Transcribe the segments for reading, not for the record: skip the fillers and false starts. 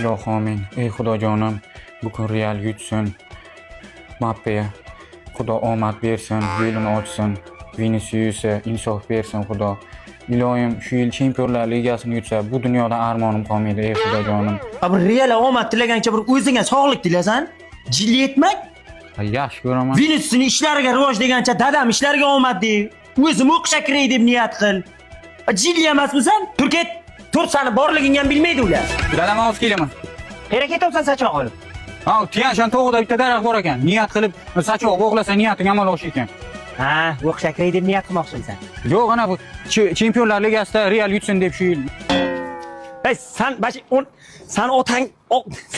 Ilohi amin. Ey Xudojonim, bugun Real yutsin. Mbappe Xudo omad bersin, yo'lini ochsin. Vinicius'a insof bersin Xudo. Iloyim shu yil Chempionlar Ligasini yutsa, bu dunyoda armonim qolmaydi, ey Xudojonim. A bir Real omad tilagancha bir o'zingga sog'lik tilasan. Jilli etmak. Ha, yaxshi ko'raman. Viniciusning ishlariga rivoj degancha dadam ishlariga omad de. O'zim o'qishga kiray deb niyat qil. A, Jilli emasmisan? Tur ket. Tur sani borligingni ham bilmaydi ular. Dadam hozir kelaman. Qayerga ketyapsan sachoq olib? Ha, Tiyanshan tog'ida bitta daraxt bor ekan. Niyat qilib sachoq bog'lasa niyating amalga oshar ekan. Ha, o'qishga kiray deb niyat qilmoqchimisan? Yo'q, ana bu Chempionlar Ligasida Real yutsin deb shu yil. Ey san bash on san otang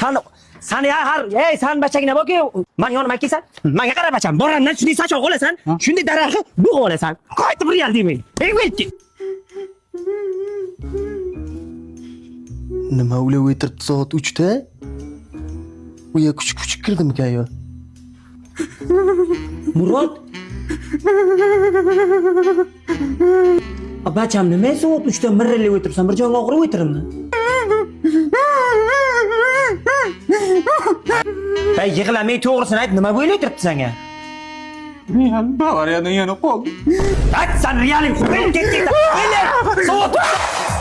san san ya har ey san bachagina borki man yonimga kelsan manga qara bacham boramdan shunday sachoq olasan Ha? shunday daraxtni bug'ib olasan qaytib Real demang ey ket. Nima ular o'tiribdi soat 3 da? Uya kuchuk kuchuk kirdimikan yo? Murod. Bacham nima soat 3 da mirillab o'tiribsan bir joyga og'rib o'tiribmi? Ey yig'lamay to'g'risini ayt nima bo'lib o'tiribdi senga? Real Bavariyadan yana qoldi. Ayt san Realing ket ket. Soat 3